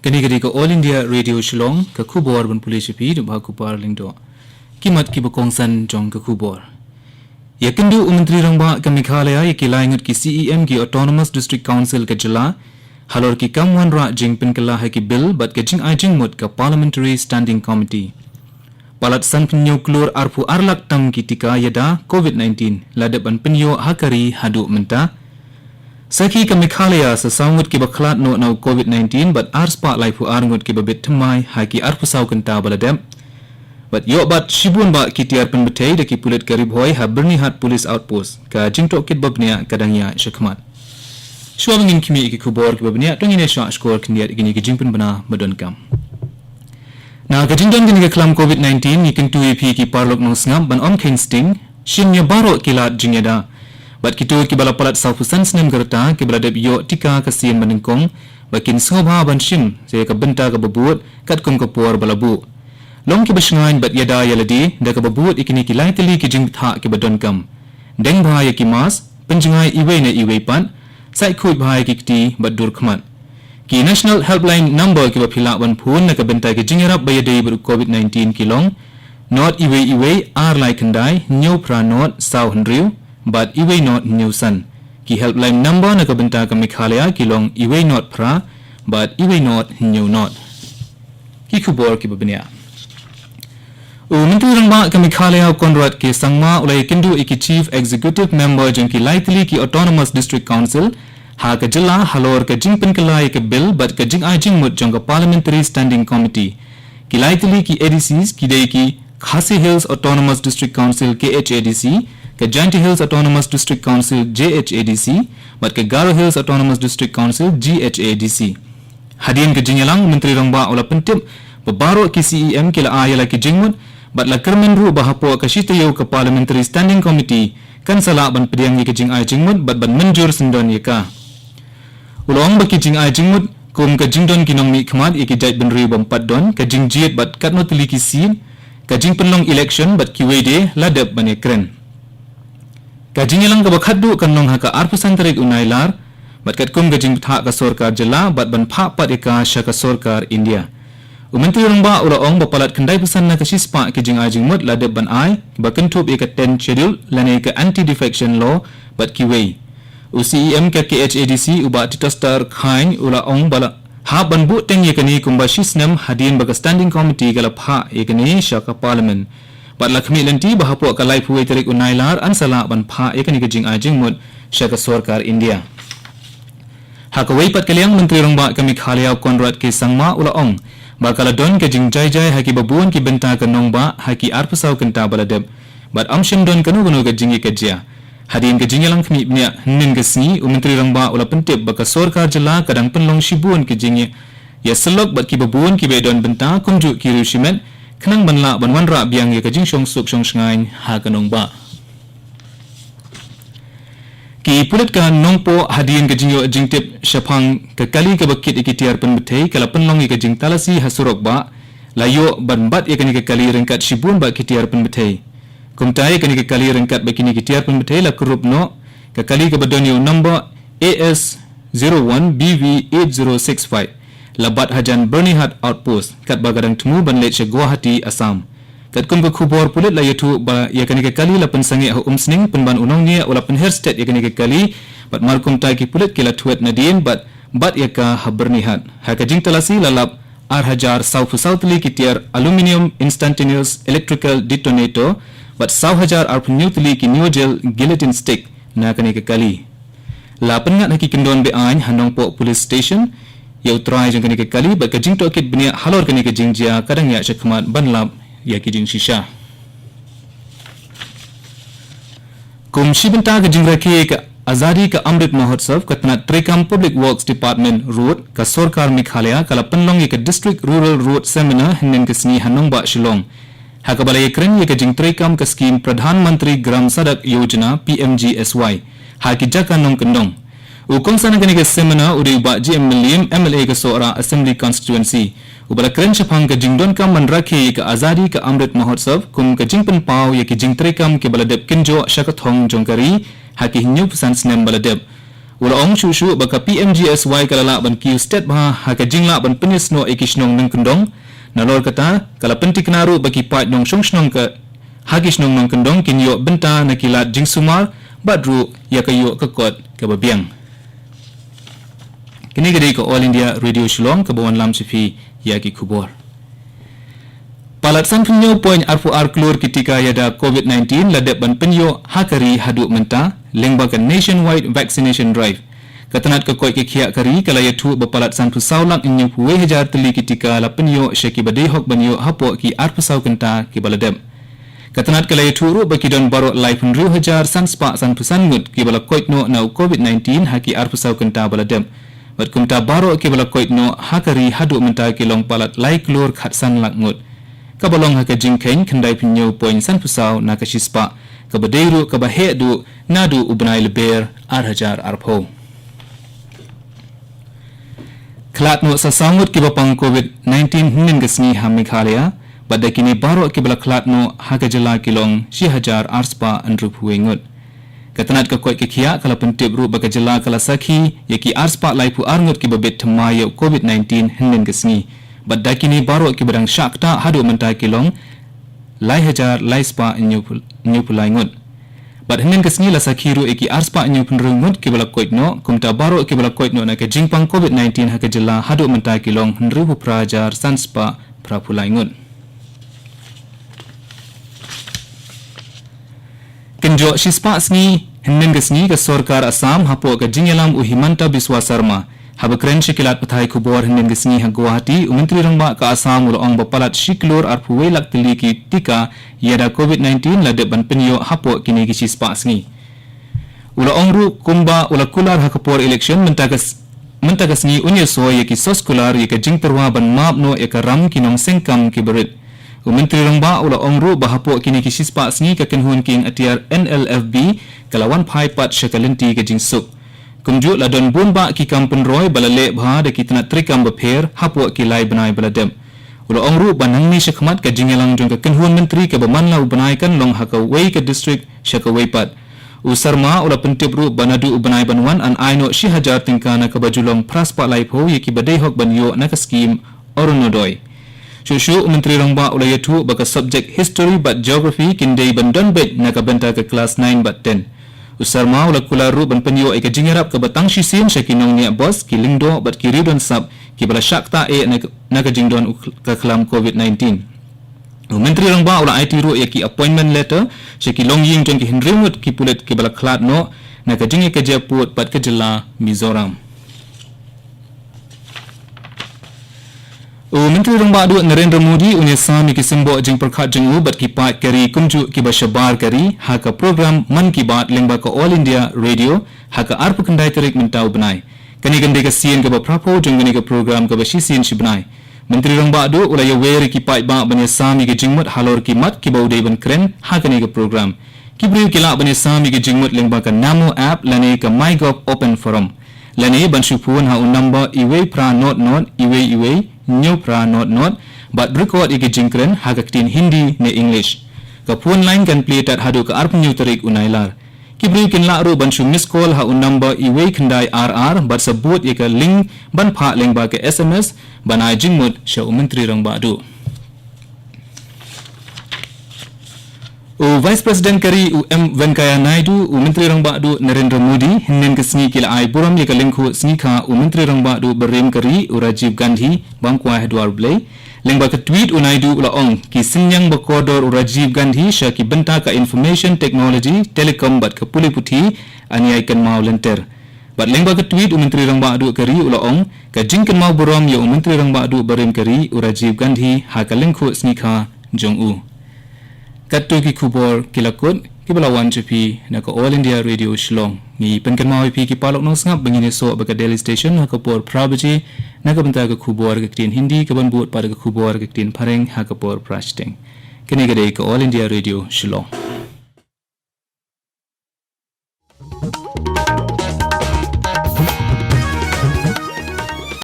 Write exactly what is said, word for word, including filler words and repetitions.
Kane ka dei ka All India Radio Shillong, ka khubor ban pule sha phi da u Bah Kupar Lyngdoh. Ki mat kiba kongsan jong ka khubor. Ïakynduh u Myntri Rangbah ka Meghalaya ïa ki lai ngut ki C E M ki Autonomous District Council ka jylla halor ki kam wanrah jingpynkylla ha ki bill bad ka jingai jingmut ka Parliamentary Standing Committee. Palat sanphew hynñiew klur arphew ar lak tam ki tika ïada COVID nineteen la dep ban pynïoh ha ka ri haduh mynta. Sakhi ka Meghalaya sa saw ngut kiba khlad noh na u COVID nineteen bad ar spah laiphew ar ngut kiba bit thymmai ha ki arphew saw kynta ba la dep. Bad ïoh bat shibun bah ki tiar pynbthei da ki pulit ka Ri Bhoi ha Byrnihat Police Outpost. Ka jingtohkit ba bniah ka dang ïaid shakhmat. Shuwa ba ngin khmih ïa ki khubor kiba bniah, to ngin ïa shah shkor khyndiat ïa kine ki jingpynbna ba donkam. Na ka jingdon kane ka khlam COVID nineteen, ngi kyntu ïa phi ki paralok nongsngap ban ym kheiñ sting, shim ïa baroh ki lad jingïada. Bad kito kiba la palat sawphew san snem ka rta kiba la dep ïoh tika ka sien ba nyngkong, ba kin sngewbha ban shim sa ïa ka bynta kaba bud katkum ka por ba la buh. Long kiba shngaiñ bad ïada ïa lade da kaba bud ïa kine ki lai tylli ki jingbthah kiba donkam. Deng bha ïa ki mask, pynjngai iwei na iwei pat, sait khuid bha ïa ki kti bad dur khmat. Ki National Helpline Number kiba phi lah ban phone na ka bynta ki jingïarap ba ïadei bad u COVID nineteen ki long, not iwei iwei ar lai khyndai hynñiew phra not saw hynriew bad iwei not hynñiew san. Ki helpline number na ka bynta ka Meghalaya ki long iwei not phra bad iwei not hynñiew not. Ki khubor kiba bniah. U Myntri Rangbah ka Meghalaya u Conrad K Sangma u la ïakynduh ïa ki Chief Executive Member jong ki lai tylli ki Autonomous District Council ha ka jylla halor ka jingpynkylla ïa ka bill bad ka jingai jingmut jong ka Parliamentary Standing Committee. Ki lai tylli ki A D Cs ki dei ki Khasi Hills Autonomous District Council, K H A D C, ka Jaintia Hills Autonomous District Council, J H A D C, bad ka Garo Hills Autonomous District Council, G H A D C. Hadien ka jingïalang, u Myntri Rangbah u la pyntip ba baroh ki C E M ki la ai ïa la ki jingmut bad la kyrmen ruh ba hapoh ka shi taïew ka Parliamentary Standing Committee kan sa lah ban pdiang ïa ka jingai jingmut bad ban mynjur syndon ïa ka. U la ong ba ki jingai jingmut kum ka jingdon ki nongmihkhmat ïa ki jaitbynriew bym pat don, ka jingjied bad katno tylli ki seat, ka jingpynlong election bad kiwei de la dep ban ïakren. Ka jingïalang kaba khatduh kan long ha ka arphew san tarik u Nailar bad katkum ka jingbthah ka sorkar jylla bad ban phah pat ïa ka sha ka sorkar India. U Myntri Rangbah u la ong ba palat khyndaiphew san na ka shispah ki jingai jingmut la dep ban ai, ba kynthup ïa ka Tenth Schedule lane ka Anti-Defection Law bad kiwei. U C E M ka K H A D C u Bah Titosstarwh Chyne u la ong ba la hap ban buh teng ïa kane kumba shi snem hadien ba ka Standing Committee ka la phah ïa kane sha ka Parliament. Bad la khmih lynti ba hapoh ka laiphew wei tarik u Nailar yn sa lah ban phah ïa kane ka jingai jingmut sha ka sorkar India. Ha kawei pat ka liang, Myntri Rangbah ka Meghalaya u Conrad K Sangma u la ong ba ka la don ka jingjaijai ha kiba bun ki bynta ka nongbah ha ki arphew saw kynta ba la dep bad ym shym don kano kano ka jingïakajia. Hadien ka jingïalang khmih bniah hynnin ka sngi, u Myntri Rangbah u la pyntip ba ka sorkar jylla ka dang pynlong shibun ki jingïa ïasyllok bad kiba bun kiba ïadon bynta kumjuh ki riew shimet khnang ban lah ban wanrah biang ïa ka jingshong suk shong shngaiñ ha ka nongbah. Ki pulit ka Nongpoh hadien ka jingïoh jingtip shaphang ka kali kaba kit ïa ki tiar pynbthei ka la pynlong ïa ka jingtalasi ha surok bah, la ïoh ban bat ïa kane ka kali ryngkat shibun bah ki tiar pynbthei. Kumta ïa kane ka kali ryngkat bad kine ki tiar pynbthei la kurup noh ka kali kaba don ïa u number A S zero one B V eight zero six five, la bat hajan Byrnihat Outpost katba ka dang thmu ban leit sha Guwahati, Assam. Katkum ka khubor, pulit la ïathuh ba ïa kane ka kali la pynsangeh ha Umsning pynban u nongñiah u la pynher stet ïa kane ka kali bad mar kumta ki pulit ki la thwet nadien bad bat ïa ka ha Byrnihat. Ha ka jingtalasi la lap ar hajar sawphew saw tylli ki tiar aluminium instantaneous electrical detonator bad saw hajar arphew hynñiew tylli ki Neo-Gel guillotine stick na kane ka kali. La pynngat ha ki kyndon be-aiñ ha Nongpoh Police Station ïa u trai jong kane ka kali bad ka jingtohkit bniah halor kane ka jingjia ka dang ïaid shakhmat ban lap ïa ki jingshisha. Kum shi bynta ka jingrakhe ka Azadi ka Amrit Mahotsav, ka tnat treikam Public Works Department Road ka sorkar Meghalaya ka la pynlong ïa ka District Rural Road Seminar hynnin ka sngi ha nongbah Shillong, ha kaba la ïakren ïa ka jingtreikam ka skim Pradhan Mantri Gram Sadak Yojana, P M G S Y, ha ki jaka nongkyndong. U kongsan ha kane ka seminar u dei u Bah G M Mylliem, M L A ka Sohra Assembly Constituency, uba la kren shaphang ka jingdonkam ban rakhe ïa ka Azadi ka Amrit Mahotsav kum ka jingpynpaw ïa ki jingtreikam kiba la dep kynjoh sha ka thong jong ka ri ha ki hynñiewphew san snem ba la dep. U la ong shuh shuh ba ka P M G S Y ka la lah ban kiew stet bha ha ka jinglah ban pynïasnoh ïa ki shnong nongkyndong. Nalor kata, ka la pyntikna ruh ba ki paid nongshong shnong ka ha ki shnong nongkyndong kin ïoh bynta na ki lad jingsumar bad ruh ïa ka ïoh ka kot kaba biang. Kane ka dei ka All India Radio Shillong kaba wanlam sha phi ïa ki khubor. Palat sanphew hynñiew point arphew ar klur ki tika ïada covid nineteen la dep ban pynïoh ha ka ri haduh mynta, lyngba ka Nationwide Vaccination Drive. Ka tnat ka koit ka khiah ka ri ka la ïathuh ba palat sanphew saw lak hynñiewphew wei hajar tylli ki tika la pynïoh sha kiba dei hok ban ïoh hapoh ki arphew saw kynta kiba la dep. Ka tnat ka la ïathuh ruh ba ki don baroh laiphew hynriew hajar san spah sanphew san ngut kiba la koit noh na u covid nineteen ha ki arphew saw kynta ba la dep. Bad kumta baroh kiba la koit noh ha ka ri haduh mynta ki long palat lai klur khatsan lak ngut. Kaba long ha ka jingkheiñ khyndaiphew hynñiew point sanphew saw na ka shispah, kaba dei ruh kaba heh duh naduh u bnai Lber ar hajar arphew. Khlad noh sa saw ngut kiba pang covid nineteen hynnin ka sngi ha Meghalaya, bad da kine baroh kiba la khlad noh ha ka jylla ki long shi hajar ar spah hynriewphew wei ngut. Ka tnat ka koit ka khiah ka la pyntip ruh ba ka jylla ka la sakhi ïa ki ar spah laiphew ar ngut kiba bit thymmai ïa u covid nineteen hynnin ka sngi, bad da kine baroh kiba dang shah ktah haduh mynta ki long lai hajar lai spah hynñiewphew lai ngut. Bad hynnin ka sngi la sakhi ruh ïa ki ar spah hynñiewphew hynriew ngut kiba la koit noh, kumta baroh kiba la koit noh na ka jingpang covid nineteen ha ka jylla haduh mynta ki long hynriewphew phra hajar san spah phraphew lai ngut. Kynjoh shispah sngi hynnin ka sngi, ka sorkar Assam hapoh ka jingïalam u Himanta Biswa Sarma, haba kren sha ki lad pathai khubor hynnin ka sngi ha Guwahati, u Myntri Rangbah ka Assam u la ong ba palat shi klur arphew wei lak tylli ki tika ïada covid nineteen la dep ban pynïoh hapoh kine ki shispah sngi. U la ong ruh kumba u la kular ha ka por election mynta ka s-, mynta ka sngi un ïasoi ïa ki soskular ïa ka jingtyrwa ban map noh ïa ka ram ki nongseng kam kiba rit. U Myntri Rangbah u la ong ruh ba hapoh kine ki shispah sngi ka kynhun kieng atiar N L F B ka la wan phai pat sha ka lynti ka jingsuk. Kumjuh la don bun bah ki kam pynroi ba la leh bha da ki tnat treikam bapher hapoh ki lai bnai ba la dep. U la ong ruh ba nangne shakhmat ka jingïalang jong ka kynhun myntri kaba man la u bnai kan long ha kawei ka district sha kawei pat. U Sarma u la pyntip ruh ba naduh u bnai ban wan yn ai noh shi hajar tyngka na kaba ju long phra spah laiphew ïa kiba dei hok ban ïoh na ka skim Orunodoi. Shuh shuh u Myntri Rangbah u la ïathuh ba ka subject History bad Geography kin dei ban don beit na ka bynta ka klas nine bad ten. U Sarma u la kular ruh ban pynïoh ïa ka jingïarap kaba tang shisien sha ki nongñiah bos, ki lyngdoh bad ki riewdonsap kiba la shah ktah eh na ka, na ka jingdon u khl-, ka khlam covid nineteen. U Myntri Rangbah u la aiti ruh ïa ki appointment letter sha ki longïing jong ki hynriew ngut ki pulit kiba la khlad noh na ka jingïakajia pud bad ka jylla Mizoram. U Myntri Rangbah Duh Narendra Modi un ïasam ïa ki symboh jingpyrkhat jong u bad ki paid ka ri kumjuh kiba shabar ka ri ha ka program Mann Ki Baat lyngba ka All India Radio ha ka arphew khyndai tarik mynta u bnai. Kane kan dei ka sien kaba phraphew jong kane ka program kaba shisien shi bnai. Myntri Rangbah Duh u la ïawer ïa ki paidbah ban ïasam ïa ki jingmut halor ki mat kiba u dei ban kren ha kane ka program. Ki briew ki lah ban ïasam ïa ki jingmut lyngba ka Namo app lane ka MyGov Open Forum. Lane ban shu phone ha u number iwei phra not not iwei iwei hynñiew phra not not bad record ïa ki jingkren ha ka ktien Hindi ne English. Ka phone line kan plie tad haduh ka arphew hynñiew tarik u Nailar. Ki briew kin lah ruh ban shu miss call ha u number iwei khyndai ar ar bad sa bud ïa ka link ban phah lyngba ka S M S ban ai jingmut sha u Myntri Rangbah Duh. U Vice President ka ri u M Venkaiah Naidu, u Myntri Rangbah Duh Narendra Modi, hynnin ka sngi ki la ai burom ïa ka lyngkhuh sngi kha u Myntri Rangbah Duh barim ka ri u Rajiv Gandhi, bam kwai ha Dwar Blei. Lyngba ka tweet u Naidu u la ong, ki synñiang ba kordor u Rajiv Gandhi sha ki bynta ka information technology, telecom bad ka pule puthi, yn ïai kynmaw lynter. Bad lyngba ka tweet u Myntri Rangbah Duh ka ri u la ong, ka jingkynmaw burom ïa u Myntri Rangbah Duh barim ka ri u Rajiv Gandhi ha ka lyngkhuh sngi kha jong u. Katto ki khubor ki la kut, kiba la wan sha phi na ka All India Radio Shillong. Ngi pynkynmaw ïa phi ki paralok nongsngap ba ngin ïasoh bad ka Delhi Station ha ka por phra baje na ka bynta ka khubor ka ktien Hindi, kaban bud pat ka khubor ka ktien Phareng ha ka por phra shiteng. Kane ka dei ka All India Radio Shillong.